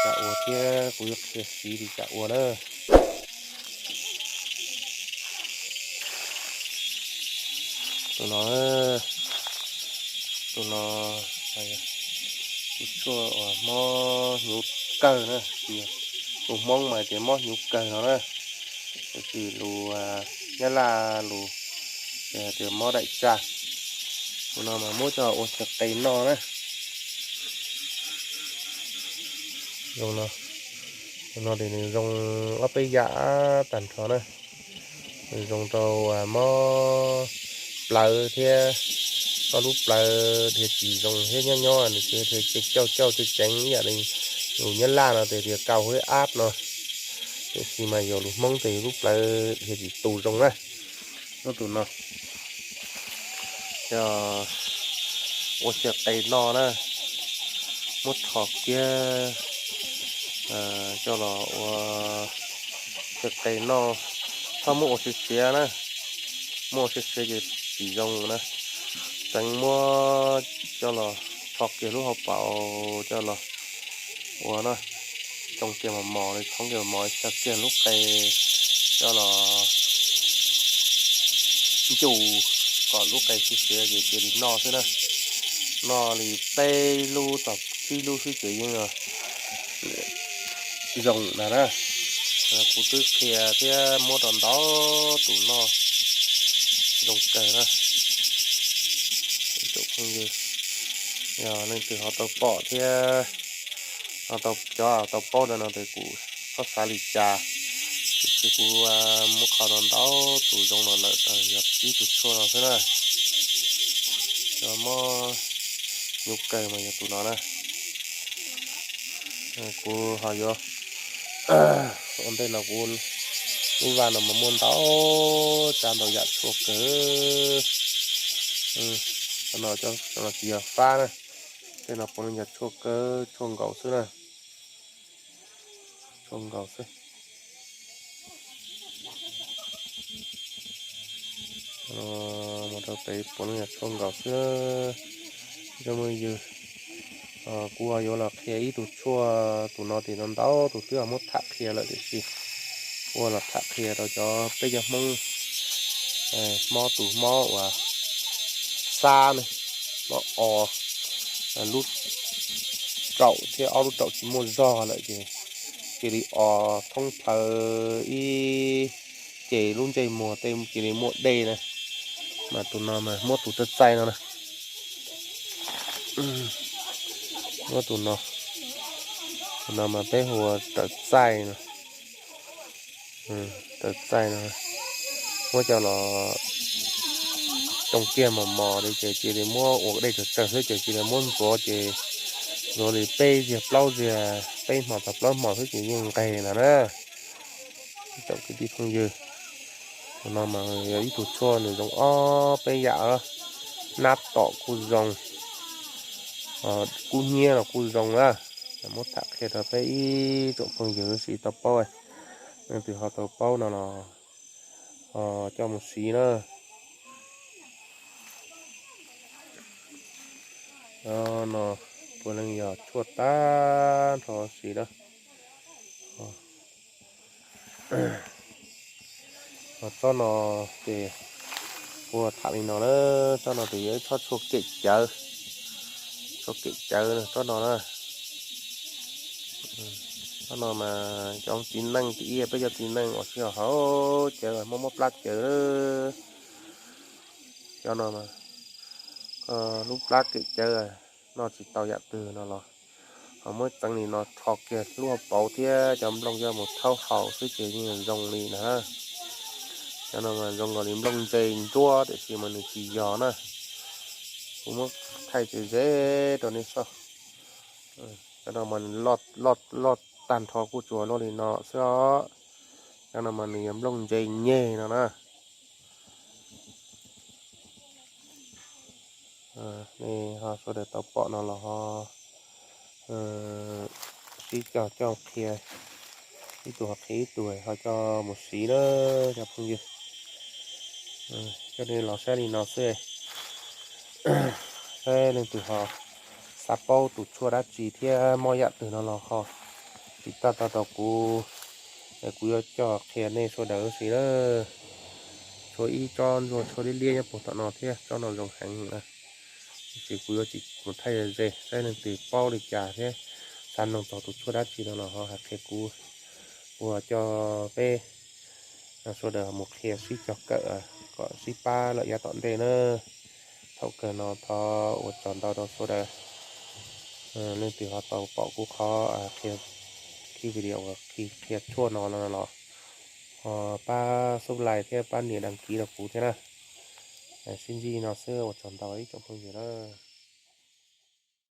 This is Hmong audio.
cas ua thiab kuv yuav qhia siv li cas ua na. Tus no, tus no, tus tshuaj uas mob hnyuv kawg na, lus Hmoob mas tias mob hnyuv kawg no na, tiam sis lus Nyab Laj lus ces hais tias mob đại tràng. Tus no mas muab coj ua xyaw qe noj na. Zoo no, tus no ces nws zoo ob peb yam tag nrho na. Nws zoo rau mob plawv thiab, koj lub plawv dhia tsis zoo thiab nyob nyob nws ces dhia cauj cauj ceev ceev ib yam li lus Nyab Laj no ces tias cao huyết áp no, tiam sis mas yog lus Hmoob ces lub plawv dhia tsis tu zoo na. Muab tus no coj ua xyaw qe noj na, muab rho kiag coj los ua xyaw qe noj, txhob muab ua siav siav na, muab ua siav siav ces tsis zoo na. Tseev muab coj los rho kiag lub hauv paus coj los ua na, tsoo kiag mos mos li, tshoob kiag mos mos, xyaw kiag lub qe coj los ncuj kom lub qe siav siav ces cia li noj xwb na. Noj li peb lub txog tsib lub xwb ces yeej zoo na na. Kuv twb qhia thiab muab rau ntau tus noj zoo kawg na. Ib tsoom phooj ywg, yog leej twg ho tau pom thiab ho tau cov tau paub ntawm no ces kuv txhob xav li cas, tiam sis kuv muab qhov no ntau tus zoo los lawm tau yog ib tug tshuaj no xwb na. Cov mob hnyuv kawg mas yog tus no na. Kuv ho yuav, ua ntej no kuv lub vaj no mas muaj ntau tsav ntau yam tshuaj kawg. Cov no tsis yog fab na, tej no puav leej yog tshuaj kawg, tshuaj nkaus xwb na. Tshuaj nkaus xwb. Mus rau pem puav leej yog tshuaj nkaus xwb. Cov phooj ywg, kuv yuav los qhia ib tug tshuaj, tus no ces ntau tus twb muab tham qhia lawm tiam sis kuv los tham qhia rau cov peb cov Hmoob mob tus mob uas xab ne, mob o, lub raum thiab ob lub raum tsis muaj zog lawm ces cia li o thoob plaws ib ce lub ntsej muag tej cia li muaj dej na. Mas tus no mas muab tus tawv txaij no na. Muab tus no, tus no mas peb hu ua tawv txaij no. Tawv txaij no, muab coj los tsoo kiag mos mos li ces cia li muab ua dej tsawg tsawg xwb ces cia li muab ntxuav ces ntxuav li peb ziag plaub ziag, peb hmo txog plaub hmo xwb ces yeej nqes lawm na. Ib tsoom kwv tij phooj ywg, tus no mas yog ib tug tshuaj nws zoo ob peb yam, nab tom kuj zoo, kub hnyiab los kuj zoo na. Muab tham qhia rau peb ib tsoom phooj ywg seb tau paub, leej twg ho tau paub no los ho coj mus siv na. No puav leej yog tshuaj tag nrho siv na. Tsob no ces kuv tham li no na, tsob no ces yog ib tsob tshuaj kem cawv, tshuaj kem cawv tsob no na. Tsob no mas cov txiv neej, txiv ib peb cov txiv neej uas sib haum cawv, mob mob plab cawv, cov no mas lub plab kem cawv, noj tsis tau yam twg no los ho muab txeev li no rho kiag lub hauv paus thiab cov nplooj coj mus rhaub haus xwb ces yeej zoo li na. Cov no mas zoo nkaus li nplooj ntse ntsuab tiam sis mas nws tsis yog na. Kuv muab thaij ze ze rau nej saib. Cov no mas loj loj tag nrho kuj tsuas loj li no xwb os. Cov no mas nws yog nplooj ntse nyeg no na. Nej ho sawv daws tau pom no los ho sib coj coj qhia, ib tug ho qhia ib tug ho coj mus siv na cov phooj ywg. Coj nej los saib li no xwb, saib leej twg ho xav paub tus tshuaj dab tsi thiab mob yam twg no los ho Tsis tag tau rau kuv, kuv yuav coj qhia nej sawv daws si na. Tshuav ib tsob ntsuag tshuav liab liab nyob puag tom no thiab, tsob no zoo heev na. Tab sis kuv yuav tsis mus thaij ze saib leej twg paub li cas thiab xav noog txog tus tshuaj dab tsi no los ho hais qhia kuv, ua coj peb sawv daws mus qhia sib cog kawm kom sib pab lawm yav tom ntej na. Thaum kawg no thov ua tsaug ntau rau sawv daws, leej twg ho tau pom kuv qhov qhia, qhib video uas qhia tshuaj no los ho pab subscribe thiab pab nias đăng ký rau kuv thiab na. Sib ntsib no xwb, ua tsaug ntau ib tsoom phooj ywg na.